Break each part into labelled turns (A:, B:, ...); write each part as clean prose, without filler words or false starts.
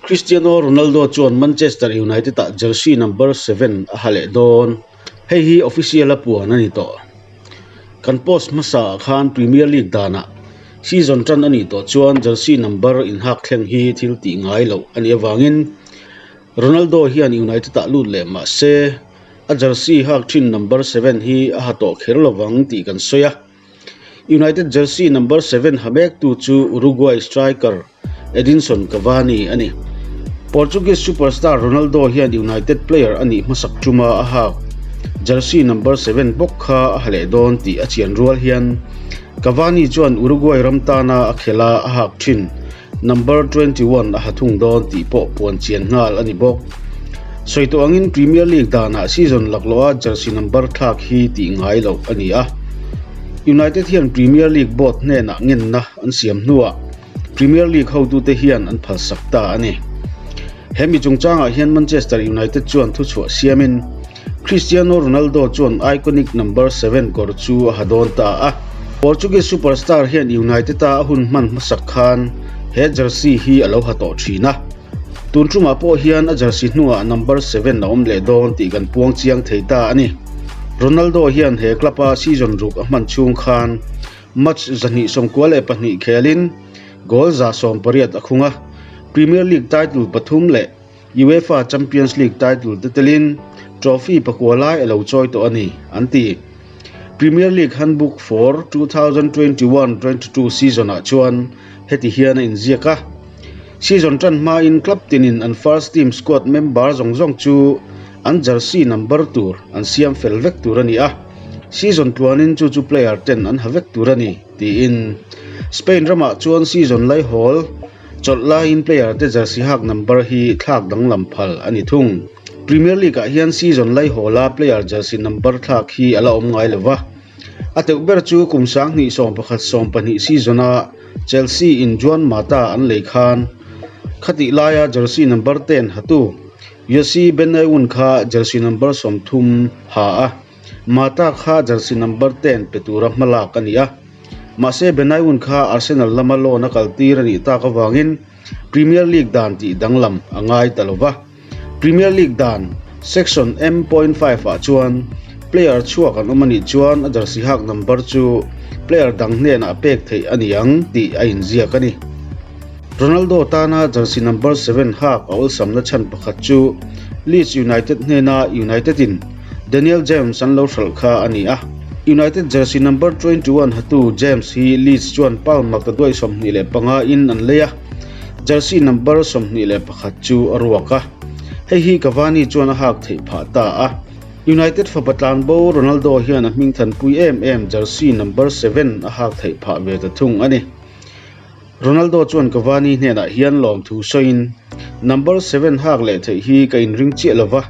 A: Cristiano Ronaldo chuan Manchester United-ah jersey number seven a ha leh dawn. Hei hi official-a puan a ni tawh. Kan post hmasaah khan Premier League danah season tan a nih tawh chuan jersey number inhak thleng hi thil tih ngai loh a nih avangin Ronaldo hian United-ah lut leh mah se a jersey hak thin number seven hi a ha tawh kher lovang tih kan sawi a. United jersey number seven ha mektu chu Uruguay striker Edinson Cavani a ni. Portuguese superstar Ronaldo hian United player a nih hmasak tuma a hak jersey number seven bawk kha a ha leh dawn tih a chian rual hian Cavani chuan Uruguay ram tana a khela a hak thin Number 21 a ha thung dawn tih pawh puan chian nghal a ni bawk. Sawi tawh angin Premier League danah season laklawha jersey number thlak hi tih ngai loh a ni a. United hian Premier League board hnenah ngenna an siam hnuah Premier League hotute hian an phalsak ta a ni. He mi chungchangah hian Manchester United chuan thuchhuah siamin Cristiano Ronaldo chuan iconic number seven kawr chu a ha dawn ta a. Portuguese superstar hian United-a a hun hman hmasak khan he jersey hi a lo ha tawh thin a. Tun tumah pawh hian a jersey hnungah number seven a awm leh dawn tih kan puang chiang thei ta a ni. Ronaldo hian he club-a season ruk a hman chhung khan match 292 khelin goal 180 a khung a. Premier League title pathum leh UEFA Champions League title te telin trophy pakua lai a lo chawi tawh a ni, an ti. Premier League handbook for 2021-22 season-ah chuan heti hian a inziak a, Season tan hmain club tinin an first team squad member zawng zawng chu an jersey number tur an siam fel vek tur a ni a, season tluanin chu chu player ten an ha vek tur a ni, tiin. Spain ramah chuan season laihawl Chawlh laiin player te jersey hak number hi thlak danglam phal a ni thung. Premier League ah hian season laihawla player jersey number thlak hi a la awm ngai lo va. A teuh ber chu kum 2011 12 season a Chelsea in Juan Mata an lei khan khatih laia jersey number ten hatu Yossi Benayoun kha jersey number 30 ha a, Mata kha jersey number ten pe tura hmalak a ni a. Mahse Benayoun kha Arsenal lama loan a kaltir a nih tak avangin Premier League dan tih danglam a ngai ta lo va. Premier League dan Section M point five ah chuan player chhuak an awm a nih chuan a jersey hak number chu player dang hnenah pek theih a ni ang tih a inziak a ni. Ronaldo tana jersey number seven hak a awlsamna chhan pakhat chu Leeds United hnena United in Daniel James an lo hralh kha a ni a. United jersey number 21 hatu James hi Leeds chuan pound maktaduai 25 in an lei a, jersey number 21 chu a ruak a. Hei hi Cavani chuan a hak theih phah ta a. United fapa tlanbo Ronaldo hian a hming thanpui em em jersey number seven a hak theih phah ve ta thung a ni. Ronaldo chuan Cavani hnenah hian lawmthu sawiin, Number seven hak leh theih hi ka inring chiah lo va,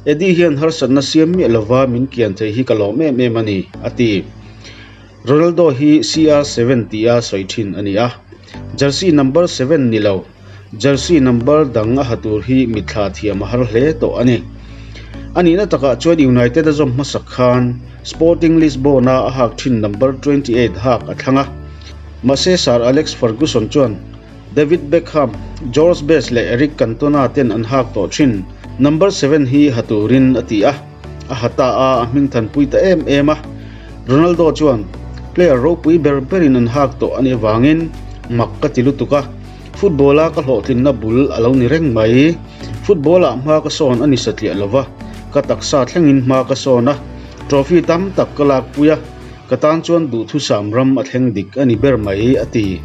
A: Eddie hian harsatna siam miah lova min kian theih hi ka lawm em em a ni, a ti. Ronaldo hi CR seven tia sawi thin a ni a, jersey number seven ni lo, jersey number dang a ha tur hi mitthla thiam a har hle tawh a ni. A nihna takah chuan United a zawm hmasak khan Sporting Lisbon-a a hak thin number 28 hak a thlang a, Mahse Sir Alex Ferguson chuan David Beckham, George Best leh Eric Cantona ten an hak tawh thin. Number seven hi ha turin a ti a, a ha ta a, a hming thanpui ta em em a. Ronaldo chuan player ropui ber berin an hak tawh a nih avangin mak ka ti lutuk a, football-a ka hlawhtlinna bul a lo ni reng mai. Football-ah hma ka sawn a ni satliah lova, ka taksa thlengin hma ka sawn a, trophy tam tak ka lakpui a, Ka tan chuan duhthusam ram a thleng dik a ni ber mai, a ti.